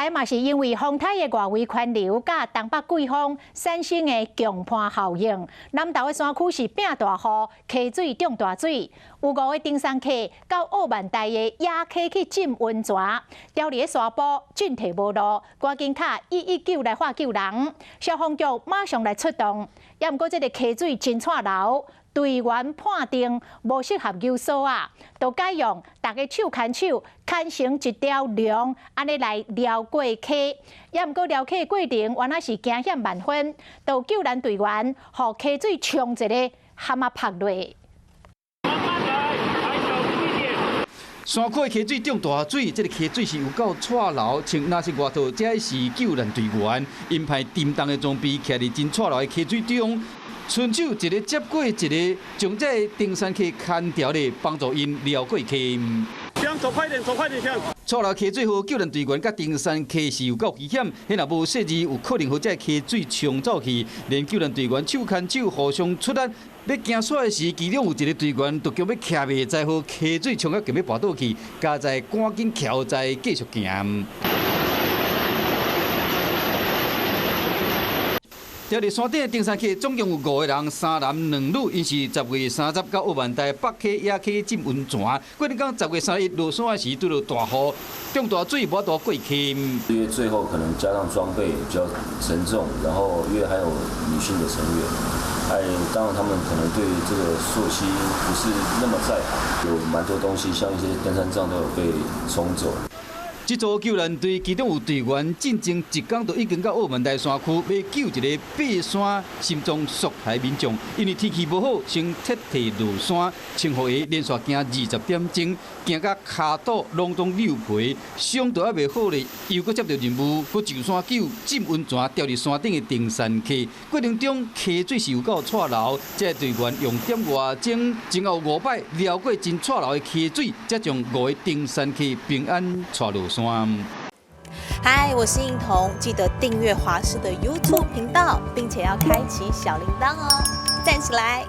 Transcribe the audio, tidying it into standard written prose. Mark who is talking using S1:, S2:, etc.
S1: 來嘛是因為風颱的外圍環流佮東北季風產生的強伴效應，南投的山區是變大雨，溪水漲大水，有五个登山客到澳門大的野溪去浸溫泉，牢佇咧山坡進退無路，趕緊敲119來喊救人，消防局馬上來出動，也毋過這个溪水真掣流。隊員判定無適合溜索仔，就改用逐家手牽手牽成一條龍，按呢來撩過溪。也毋過撩溪的過程，原來是驚險萬分，就救援隊員予溪水衝一个，蚶仔拍落。
S2: 山區的溪水漲大水，這个溪水是有夠掣流，像若是外頭，這是救援隊員，𪜶派沉重的裝備，徛佇真掣流的溪水中。伸手一个接過一个，將這个登山客牽牢咧，幫助𪜶撩過溪。
S3: 走快點，走快點，
S2: 掣流溪水予救援隊員佮登山客是有夠危險，彼若無細膩，有可能予這个溪水沖走去。連救援隊員手牽手互相出力，欲行煞的時，其中有一个隊員就強欲徛袂，才予溪水沖甲強欲跋倒去，佳哉趕緊徛再繼續行。佇咧山頂的登山客總共有五个人，三男兩女，𪜶是10月30到澳門台北溪野溪浸溫泉。過年講10月31落山時，拄著大雨，漲大水，無法度過溪。
S4: 因為最後可能加上裝備比較沉重，然後因為還有女性的成員，哎，當然他們可能對這個溯溪不是那麼在行，有蠻多東西，像一些登山杖都有被沖走。
S2: 這組救援隊其中有隊員進前一工就已經到澳門台山區，欲救一个爬山心臟速排民眾，因為天氣無好，先撤退落山，穿雨鞋連續行20點鐘，行甲跤肚攏總扭皮，傷都猶未好咧，又閣接著任務，閣上山救浸溫泉牢佇山頂的登山客。過程中溪水是有夠掣流，這个隊員用點外鐘，前後五擺撩過真掣流的溪水，才將五个登山客平安帶落山。
S5: 嗨，我是應彤，記得訂閱華視的 YouTube 頻道，並且要開啟小鈴鐺哦，讚起來！